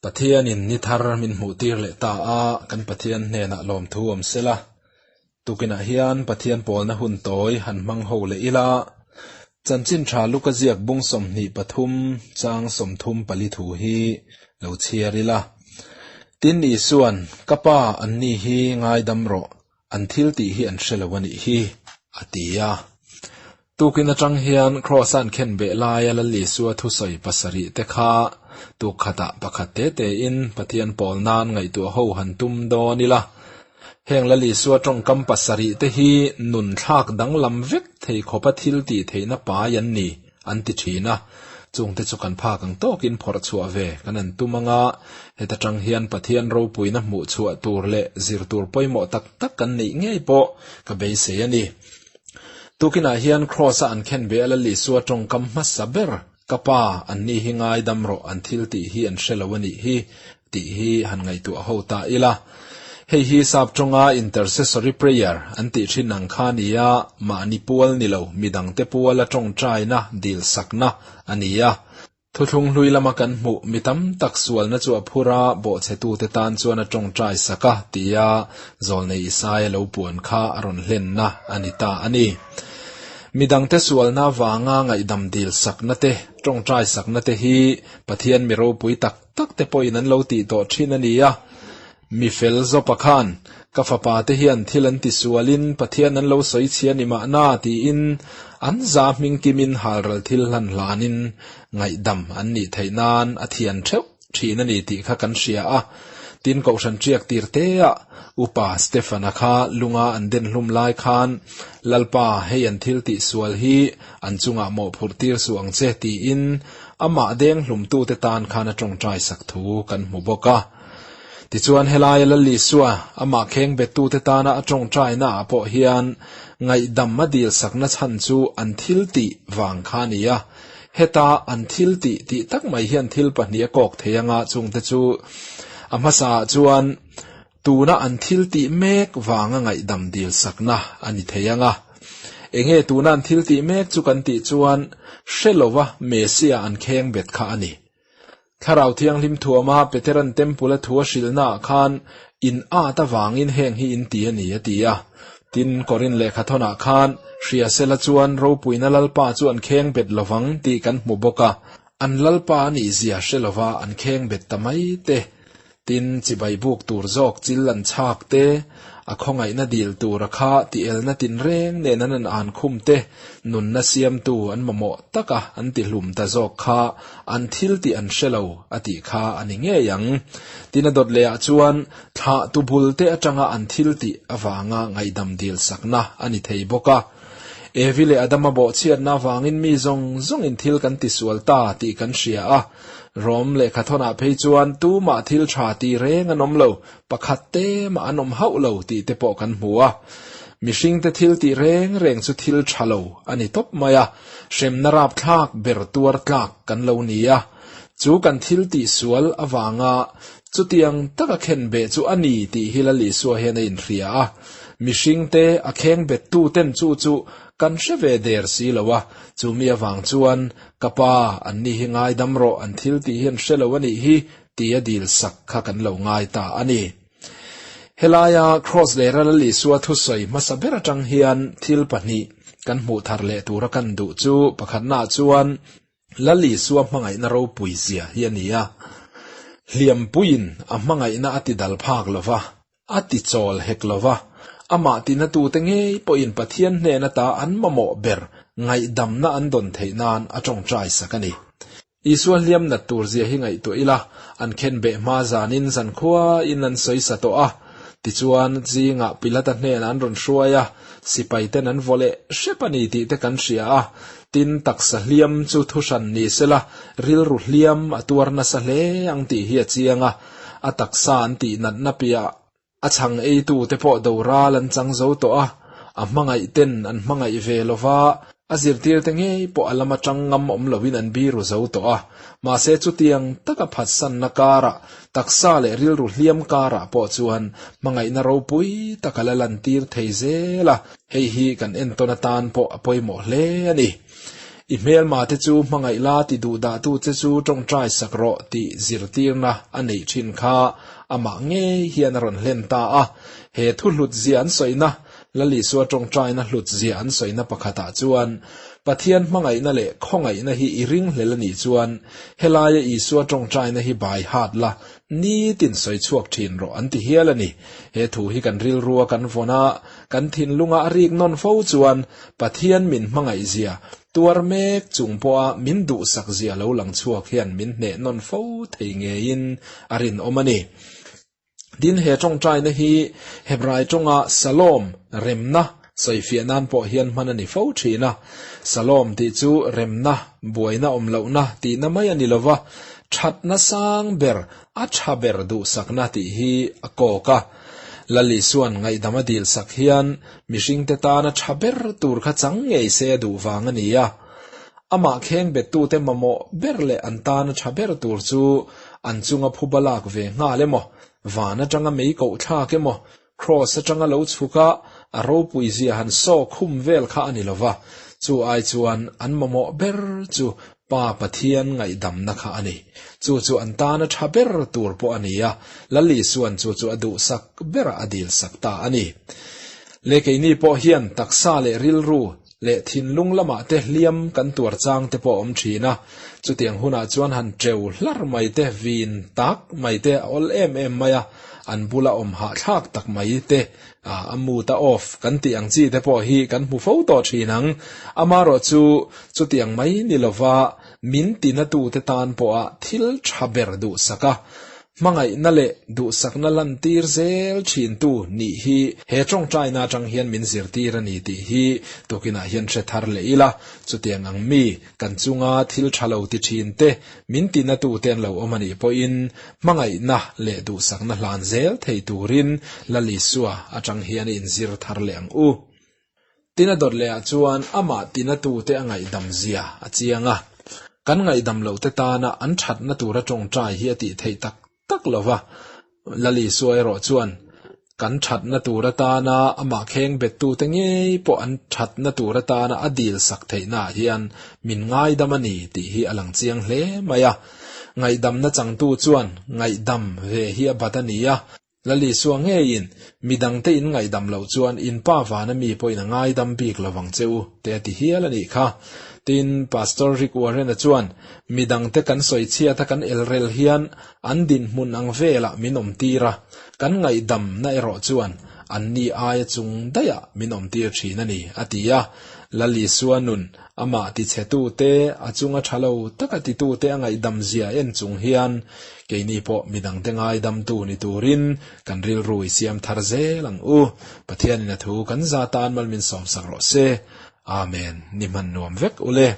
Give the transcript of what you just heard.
Pathianin ni thar min hmuh tir leh ta a, kan Pathian hnenah lawmthu awm sela. Tukinah hian Pathian pawlna hun tawi han hmang ho leh ila, Chanchin tha Luka ziak bung 23 chang 34 thu hi lo chhiar ila. Tin Isuan, Ka Pa, anni hi ngaidam rawh, an thil tih hi an hre lo a nih hi, a ti a. Tukin atang hian Kraws-a an khen beh laia Lal Isua thusawi pasarih te kha tuk khatah pakhat te tein Pathian pawl nan ngaihtuah ho han tum dawn ila. Heng Lal Isua tawngkam pasarih te hi nun thlak danglam vek thei khawpa thil tih theihna pai an ni, an ti thin a. Chungte chu kan phak ang tawkin phawrh chhuah ve kan han tum anga, heta tang hian Pathian ropuina hmuh chhuah tur leh zir tur pawimawh tak tak kan neih ngei pawh ka beisei a ni. Tukinah hian Kraws-a an khen ve a Lal Isua tawngkam hmasa ber, Ka Pa, anni hi ngaidam rawh, an thil tih hi an hre lo a nih hi, tih hi han ngaihtuah ho ta ila. Hei hi sap tawnga intercessory prayer an tih thin ang kha a ni a, mahni pual ni lo, midangte puala tawngtaina, dilsakna a ni a. Thuthlung hlui lama kan hmuh mi tam tak sualna chu a phur a, bawhchhetute tan chuan a tawngtai sak a, tia Zawlnei Isaia lo puan kha a rawn hlenna a ni ta a ni. Mi dangte sualna avanga ngaihdam dil sakna te, tawngtai sakna te hi Pathian mi ropui tak tak te pawhin an lo tih tawh thin a ni a. Mi fel zawpa khan, Ka fapa te hian thil an ti sualin Pathian an lo sawi chhia ni mahna tiin an za hming kimin halral thil hlan hlanin ngaihdam an nih theih nan a thian theuh thin a ni tih kha kan hria a. Tin, Kohhran ṭiak tir teah Upa Stefan-a kha lunga an den hlum lai khan, Lalpa, hei an thil tih sual hi an chungah mawhphurh tir suh ang che tiin amah deng hlumtute tan khan a ṭawngṭai sak thu kan hmu bawk a. Tichuan, helaia Lal Isua, amah kheng bettute tana a ṭawngṭainaah pawh hian ngaihdam a dilsakna chhan chu an thil tih vang kha a ni a. Heta an thil tih tih tak mai hian thil pahnih a kawk thei anga chungte chu a hmasaah chuan tuna an thil tih mek vanga ngaihdam dilsakna a ni thei anga. Enge tuna an thil tih mek chu kan tih chuan hre lova Messiah an kheng bet kha a ni. Thlarau Thianghlim thuama Peteran Temple-a thu a hrilhnaah khan in at avangin heng hi in ti a ni, a ti a. Tin, Korin lehkhathawnah khan Hriasela chuan ropuina Lalpa chu an kheng bet lovang tih kan hmu bawk a, an Lalpa a nihzia hre lova an kheng bet ta mai te. Tin, chibai buk tur zawk chil an chhak te, a khawngaihna dil tura kha ti elna tinreng nen an an an khum te, nunna siamtu an mamawh taka an ti hlum ta zawk kha an thil tih an hre lo a tih kha a ni ngei ang. Tin, a dawt lehah chuan thlah tu bul te atanga an thil tih avanga ngaihdam dil sakna a ni thei bawk a. Evi leh Adama bawhchhiatna avangin mi zawng zawngin thil kan tisual ta tih kan hria a. Rom lehkhathawnah phei chuan tumah thil tha ti reng an awm lo, pakhat te mah an awm hauh lo tih te pawh kan hmu a. Mihringte thil tih reng reng chu thil tha lo a ni tawp mai a, hremna rapthlak ber tuar tlak kan lo ni a. Chu kan thil tih sual avanga chutiang taka khen beh chu a ni tih hi Lal Isua hian a inhria a. Mihringte a kheng bettu ten chu chu kan hre ve der si lo a, chumi avang chuan Ka pa, anni hi ngaidam rawh, an thil tih hi an hre lo a nih hi, tia dil sak kha kan lo ngai ta a ni. Helaia Kraws leh Ral Isua thusawi hmasa ber atang hian thil pahnih kan hmuh thar leh tura kan duh chu pakhatnaah chuan Lal Isua hmangaihna ropui zia hi a ni a. Hliampuiin a hmangaihna a ti dal phak lo va, A ti chawl hek lo va, amah tinatute ngei pawhin Pathian hnen ata an mamawh ber ngaihdamna an dawn theih nan a tawngtai sak a ni. Isua hliam nat tur zia hi ngaihtuah ila, an khen beh hma zanin zankhuain an sawi sa tawh a. Tichuan, zingah Pilata hnenah an rawn hruai a, sipaiten an vaw leh hrep a ni tih te kan hria a. Tin, taksa hliam chu thuhran ni sela, rilru hliam a tuar nasa hle ang tih hi a chiang a. A taksa an tih natna piah a chhang eitu te pawh doral an chang zo tawh a, a hmangaih ten an hmangaih ve lo va, a zirtir te ngei pawh a lama tang ngam awm loin an biru zo tawh a. Mahse chutiang taka phatsanna karah, taksa leh rilru hliam karah pawh chuan hmangaihna ropui tak a la lantir thei zel a, hei hi kan entawn atan pawh a pawimawh hle a ni. I hmelma te chu hmangaih la ti duhdah tu che chu tawngtai sak rawh tih zirtirna a neih thin kha amah ngei hian a rawn hlen ta a. He thu hlut zia an sawina, Lal Isua tawngtaina hlut zia an sawina pakhatah chuan, Pathian hmangaihna leh khawngaihna hi i ringhlel a nih chuan helaia Isua tawngtaina hi bai hat la, nitin sawi chhuak thin rawh an ti hial a ni. He thu hi kan rilrua kan vawn a, kan thinlunga a rik nawn fo chuan Pathian min hmangaih zia, tuar mek chung pawha min duhsak zia lo lang chhuak hian min hneh nawn fo thei ngeiin a rinawm a ni. Tin, he tawngtaina hi Hebrai tawnga Salom, remna, sawifiah nan pawh hian hman a ni fo thin a. Salom tih chu remna, buaina awm lohna tihna mai a ni lo va, thatna sang ber, a tha ber duhsakna tih hi a kawk a. Lal Isua'n ngaihdam a dilsak hian mihringte tana tha ber tur kha chang ngei se a duh vang a ni a. Amah kheng bettute mamawh ber leh an tana tha ber tur chu an chunga phuba lak ve nghal emaw, van atanga mei koh thlak emaw, Kraws atanga lo chhuk a, a ropui zia han saw khum vel kha a ni lo va, chu ai chuan an mamawh ber chu Pa Pathian ngaihdamna kha a ni. Chu chu an tana tha ber tur pawh a ni a, Lal Isua'n chu chu a duhsak berah a dilsak ta a ni. Le keini pawh hian taksa leh rilru leh thinlung lamah te hliam kan tuar chang te pawh a awm thin a, chutiang hunah chuan han teu hlar mai te, vin tak mai te a awl em em mai a, an bula awm hahthlak tak mai te, a mood a off kan tih ang chi te pawh hi kan hmu fo tawh thin ang. Amaherawhchu chutiang mai ni lova min tinatute tan pawha thil tha ber duhsak a, Hmangaihna leh duhsakna lantir zel thintu nih hi he tawngtaina atang hian min zirtir a ni tih hi tukinah hian hre thar leh ila. Chutiang ang mi, kan chunga thil tha lo ti thin te, min tinatute an lo awm a nih pawhin hmangaihna leh duhsakna hlan zel thei turin Lal Isua atang hian i inzir thar leh ang u. Tina dawt lehah chuan amah tinatute a ngaihdam zia a chiang a. Kan ngaihdam lohte tana an thatna tura tawngtai hi a tih theih tak tak lo va. Lal Isua erawh chuan kan thatna tur atana amah kheng bettute ngei pawh an thatna tur atana a dil sak theihnaah hian min ngaidam a ni tih hi a lang chiang hle mai a. Ngaihdamna changtu chuan ngaihdam ve hi a bat a ni a. Lal Isua ngeiin, Midangte in ngaihdam loh chuan in Pa vana mi pawhin a ngaidam bik lo vang che u, te a ti hial a nih kha. Tin, Pastor Rick Warren-a chuan, Midangte kan sawichhiat a kan elrel hian an dinhmun ang velah min awmtir a, kan ngaihdamna erawh chuan anni aia chung daihah min awmtir thin a ni, a ti a. Lal Isua nun Amah tichhetute, a chunga tha lo taka titute a ngaihdam zia en chung hian keini pawh midangte ngaidamtu ni turin kan rilru i siam thar zel ang u. Pathianin a thu kan za tan mal min sawmsak rawh se. Amen. Ni hman nuam vek ule.